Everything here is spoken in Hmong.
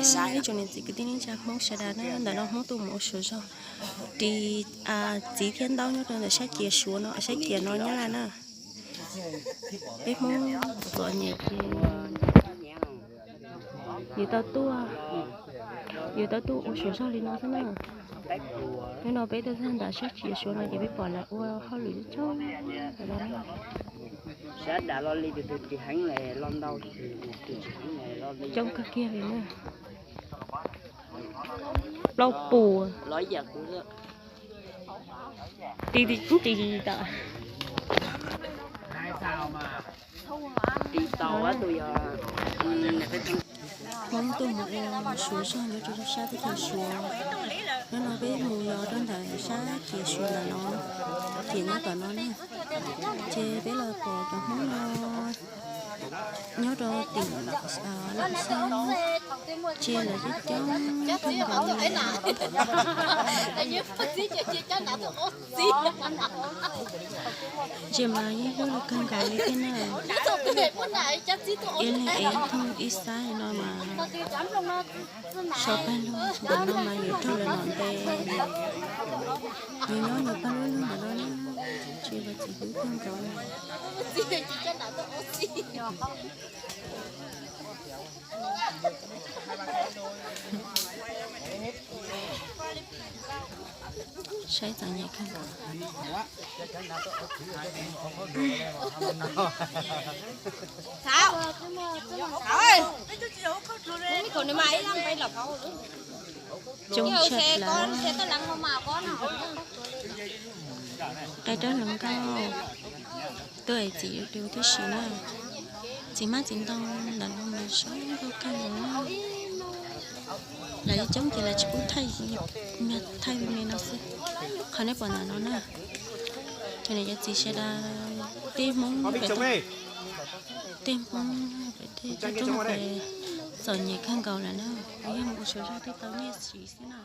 Ib tsoom niam txiv kwv tij neej tsa Hmoob sawv daws na, ntawm no Hmoob tuaj mus ua Suav zog ris txiv thiab ntaub nyob rau ntawm sab cia Suav no, sab cia no Nyab Laj na. Peb Hmoob txom nyem ces yus tau tuaj, yus tau tuaj ua Suav zog li no xwb na. Hnub no peb tuaj txog ntawm sab cia Suav no ces peb pom lawv ua hauj lwm coob coob no. Coob kawg kiag li na. Plaub puas. Ti ti ti ti ta. Hmoob tuaj mus ua Suav zog nyob rau sab teb chaws Suav. Hnub no peb mus yos rau ntawm sab cia Suav ntawm no, ces nyob tom no na. Ces peb los pom cov Hmoob no nyob rau tim Laj Xab, ces lawv coob coob kawg nkaus li. Ntsia mas yeej hlub li kawg nkaus li thiab na. Ib leeg ev thooj ib xab li no mas sau pag lug, ntawm no mas yuav raug lawv nom ntes, yuav nyob yuav pab lub lug ntawm no na. Tsis vas txiv hlub kawg nkaus. Saib txom nyem kawg nkaus. Coob tshaj lawm. Qe dawb hluas nkauj tuaj es txiv du tib si na. Txiv hmab txiv ntoo ntawm no mas zoo nkauj kawg nkaus na. Lawv coob ces lawv tsis pub thaij, thaij me me no xwb. Qhov nej pom ntawm no na, cov niam cov txiv sawv daws, tej Hmoob, tej Hmoob pem tej coob coob no ces txom nyem kawg nkaus lawm na. Yog mus ua Suav zog thiaj tau nyiaj siv xwb na.